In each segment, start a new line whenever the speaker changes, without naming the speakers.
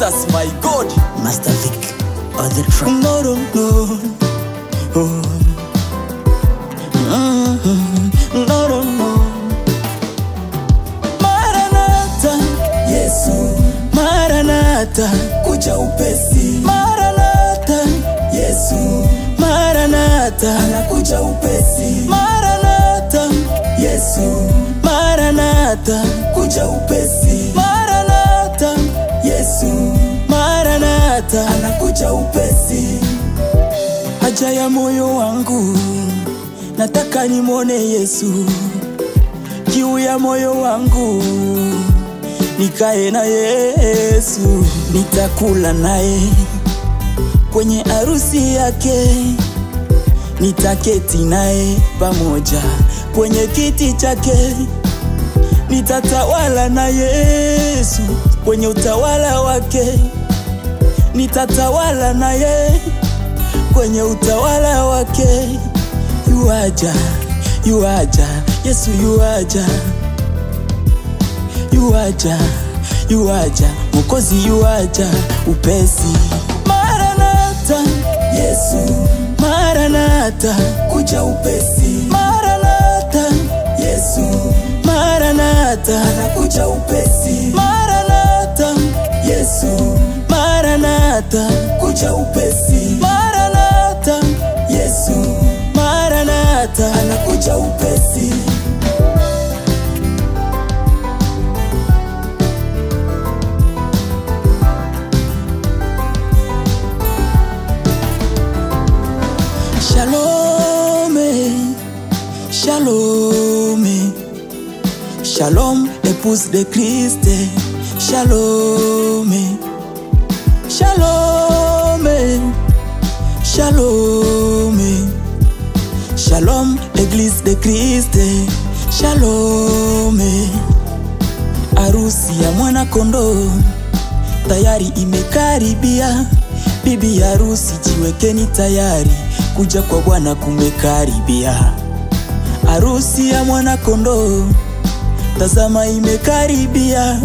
Jesus my God.
Master Vic on the track.
No, no, no. Oh. Mm-hmm. No, no, no. Maranatha, Yesu. Maranatha, kuja upesi. Maranatha, Yesu. Maranatha, anakuja upesi. Maranatha, Yesu. Maranatha, kuja upesi. Maranatha, Yesu. Maranatha, anakuja upesi. Haja ya moyo wangu, nataka nimwone Yesu. Kiu ya moyo wangu, nikae na Yesu. Nitakula naye kwenye harusi yake, nitaketi naye pamoja kwenye kiti chake. Nitatawala na Yesu kwenye utawala wake, nitatawala naye kwenye utawala wake. Yuaja, yuaja, Yesu yuaja. Yuaja, yuaja, Mwokozi yuaja upesi. Maranatha, Yesu. Maranatha, kuja upesi. Maranatha, Yesu. Maranatha, anakuja upesi. Maranatha, Yesu. Maranatha, kuja upesi. Maranatha, Yesu. Maranatha, anakuja upesi. Shalom, shalom, shalom, épouse de Christ. Shalom, shalom, shalom, shalom, église de Christ. Shalom, harusi ya mwana kondoo tayari imekaribia. Bibi harusi jiwekeni tayari, kuja kwa Bwana kumekaribia. Harusi ya mwana kondoo tazama imekaribia.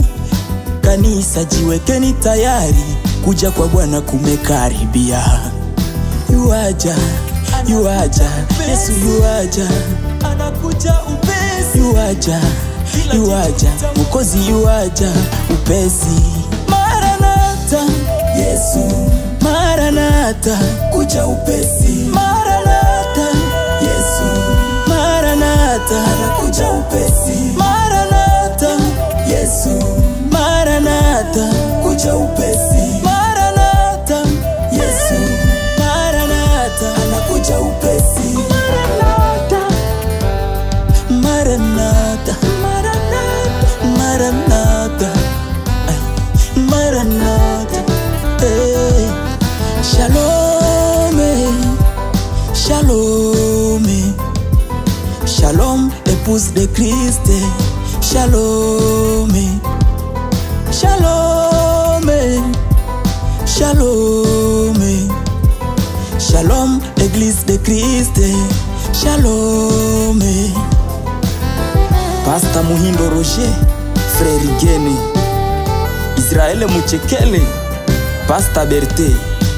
Kanisa jiwekeni tayari, kuja kwa Bwana kumekaribia. Yuaja, yuaja, Yesu yuaja.
Anakuja upesi.
Yuaja, yuaja, Mwokozi yuaja upesi. Maranatha, Yesu. Maranatha, kuja upesi. Maranatha, Yesu. Maranatha, anakuja upesi. Maranatha, Yesu. Maranatha, kuja upesi. Maranatha, Yesu. Maranatha, anakuja upesi.
Maranatha,
Maranatha,
Maranatha,
Maranatha, Maranatha. Hey. Shalom, shalom, shalom, épouse de Christ. Shalom, shalom, shalom, shalom, église de Christ. Shalom. Pastor Muhindo Roger, Frère Gene, Israel Muchekele, Pastor Berthe,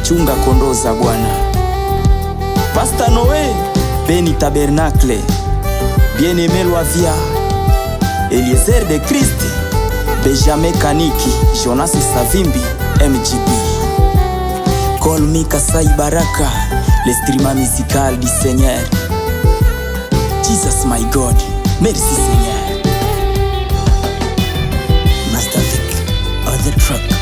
chunga kondoo za Bwana. Pastor Noé, Beni Tabernacle, Bien-aimé Loavia, Eliezer de Christ, Benjamin Kaniki, Jonas Savimbi, MGB. Call me Kasai Baraka, l'instrument musical du Seigneur. Jesus my God, merci Seigneur.
Master Vic on the track.